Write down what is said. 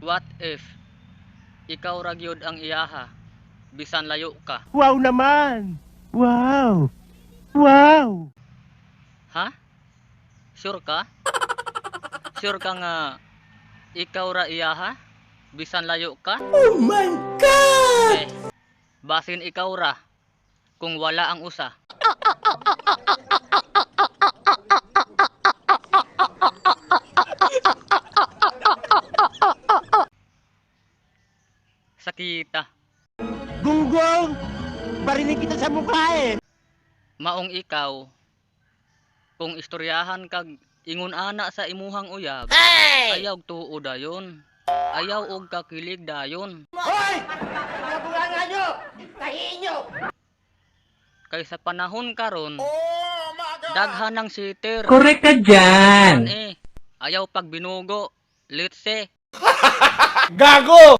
What if ikaw ra gyud ang iyaha bisan layo ka? Wow naman! Wow! Wow! Ha? Sure ka? Sure ka nga ikaw ra iyaha bisan layo ka? Oh my God! Eh, basin ikaw ra kung wala ang usa. Sakita. Gunggong! Barinig kita sa mukha eh! Maong ikaw, kung istoryahan kag ingon ana sa imuhang uyab, ayaw tuo dayon. Ayaw og kakilig dayon. Hoy! Mga bunganga nyo! Tahiin nyo! Kay sa panahon karon, daghan ng sitter. Correct ka dyan. Eh, ayaw pag binugo, litse. Gago!